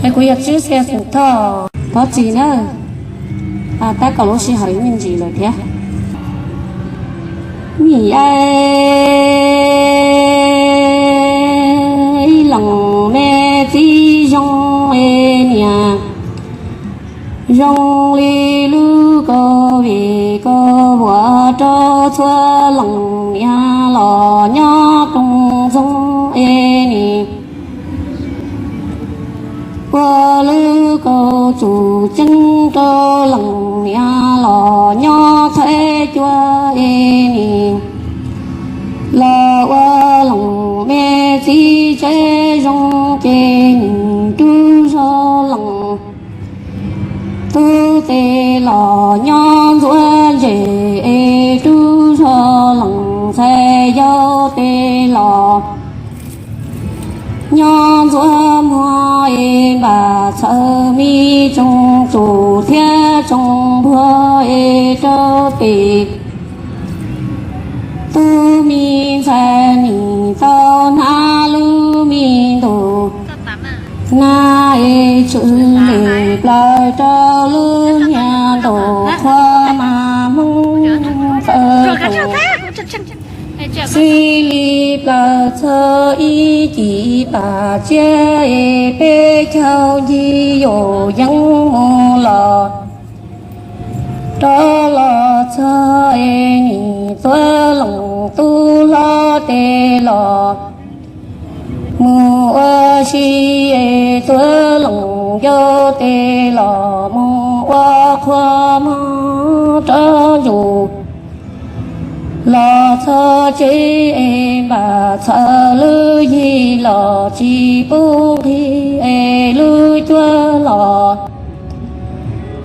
Es kuv yog Tswb Xia Xeem Thoj Thov Txi na, tab kaum lub sij hawm me ntsis lawm thiab. Nim ib leeg me txiv zoo es niam zoo li lub kaum vim kaum vuam rau txhua leej niam los nyob rooj ntxoov es nim ua lub kaum txuj ceeb rau leej niam los nyob txhais cua es nim los ua leej me txiv tsev zoo ces nim rub zog leej tub tes los nyob ntxuav ntses es rub zog leej ntxhais yau tes los nyob ntxuav muag es npam txhawv me tsoom txuj thiab tsoom npua es rau pem tub me ntxhais nim tau hnav lub me ntus na es tshwm lim plaws rau lub niag ntaus qhua mas Hmoob txawv roos xib li plaws txog ib cim pam tsiab es peb caug ncig yaus yeeb mus los rov los txog es nim tuav leej tub hlob tes los mus ua si es tuav leej yau tes los mus ua qhua mog rov ntsuj los txog tsev es npam txhawv lub yig los tsis pub nqig es lub cuab los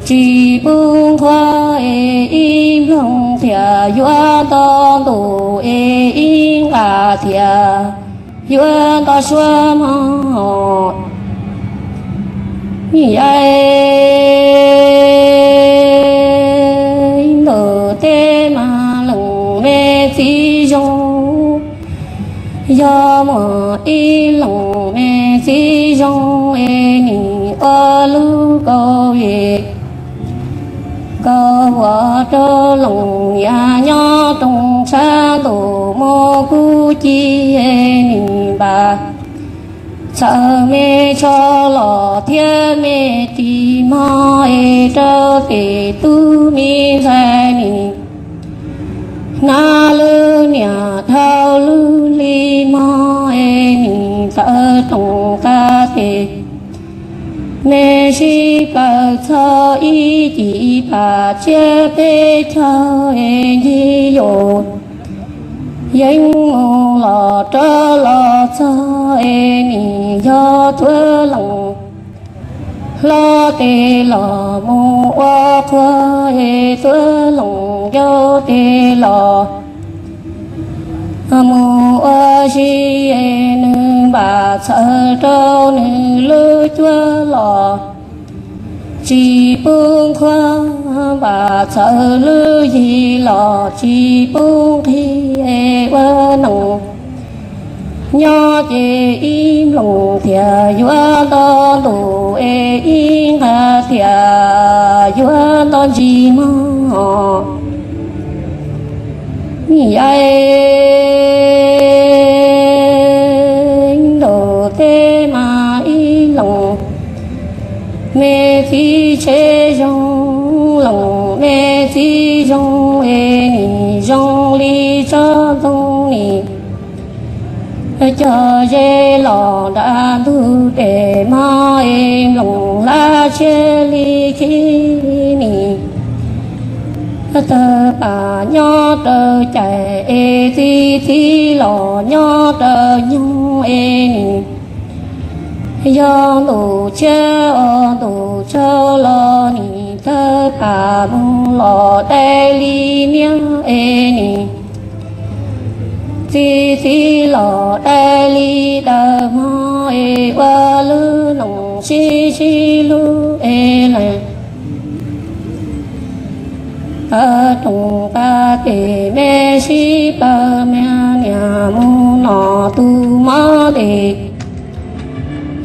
tsis pub nqhuav es ib nploog thiaj yuav nto ntus es ib nqaj thiaj yuav nto suab mog. Yav ntawm teb mas leej me txiv zoo, yog muaj ib leej me txiv zoo es nim ua lub kaum vim kaum vuam rau leej niam nyob rooj tshav ntuj mus kuj ci es nim npam txhawv me tsho los thiab me ris mog es rau tes tub me ntxhais nim hnav lub niag dhau lub hli mog es nim txawv roos qab tes me sib plaws txog ib cim pam tsiab peb caug es ncig yaus yeeb mus los rov los txog es nim yog tuav leej hlob tes los mus ua qhua es tuav leej yau tes los mus ua si es nws npam txhawv rau nws lub cuab los tsis pub nqhuav, npam txhawv lub yig los tsis pub nqig es ua neej nyob ces ib nploog thiaj yuav nto ntuj es ib nqaj thiaj yuav nto ntsis mog. Yav ntawm teb mas ib leej me txiv tsev zoo, leej me txiv zoo es nim zoo li tsob ntoo nim cog ze los nram ntug dej mog es nplooj hlab tshiab li khib nim tawg pam nyob raws cai es txi txiv los nyob raws nyoog es nim yog ntuj tshiab os ntuj tsaug los nim tawg pam mus los dai li niab es nim txi txiv los dai li daws mog es ua lub neej sib sib hlub es lawm tawv roos qab tes me sib plaws me niam mus no tus mob tes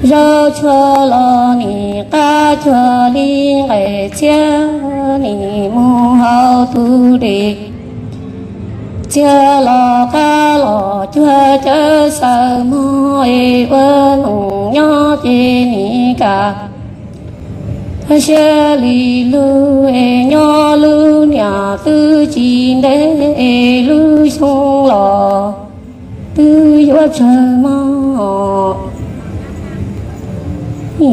Zaub tshua los nim qab cuag li nqaim txiab, nim mus hauv tus dej txiag los qab los cuag cawv xaws mog es ua neej nyob ces nim kam siab li lug es nyob lub niam twb tsis ntev es lub xyoo los twb yuav tsawg mog. Yaim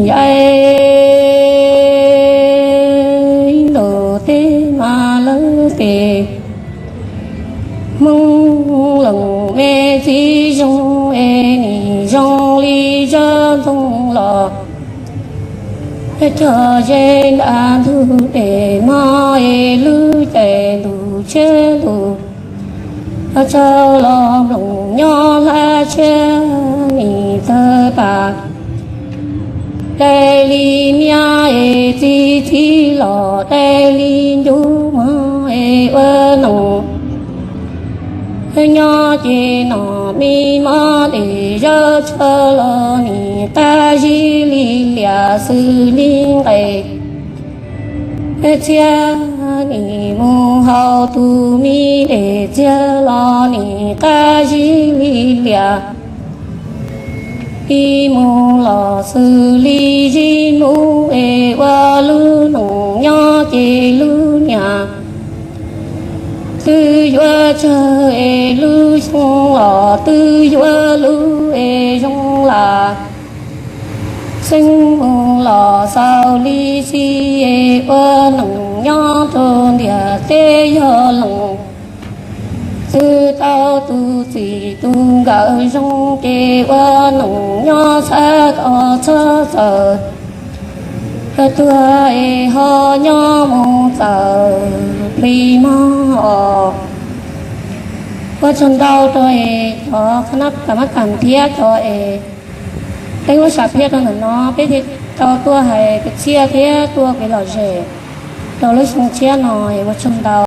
ntaus teb mas lawv tes Hmoob leej me txiv zoo es nim zoo li zaj ntoo los cog ze nram ntug dej mog es lub caij ntuj tshiab ntuj tsaus los nplooj nyob hlab tshiab nim tawg pam. Dai li niab es txiv txiv los dai li ncuv mog es ua neej nyob ces nom me mob dej zaub tshua los nim qab zib li liam xws li nqaim txiag, nim mus hauv tus me dej txiag los nim qab zib li liam. Ib mus los xws li zib hnub es ua lub neej nyob ces lub niam twb yuav tsawg es lub xyoo los twb yuav luv es zoo lam xeeb mus los xaus li xij es ua neej nyob rau ntiaj teb yog leej twg tau tus txim tus nkawm zoo ces ua neej nyob xav kom txhob txawm tuag es ho nyob mus txawm plig mog. Ua tsaug ntau rau es cov qhab nab kam mab kam thiab cov es peb muab sam phiaj rau ntawm no, peb thiaj tau tuaj hais kwv txhiaj thiab tuaj kev lom zem rau lub xyoo tshiab no es ua tsaug ntau.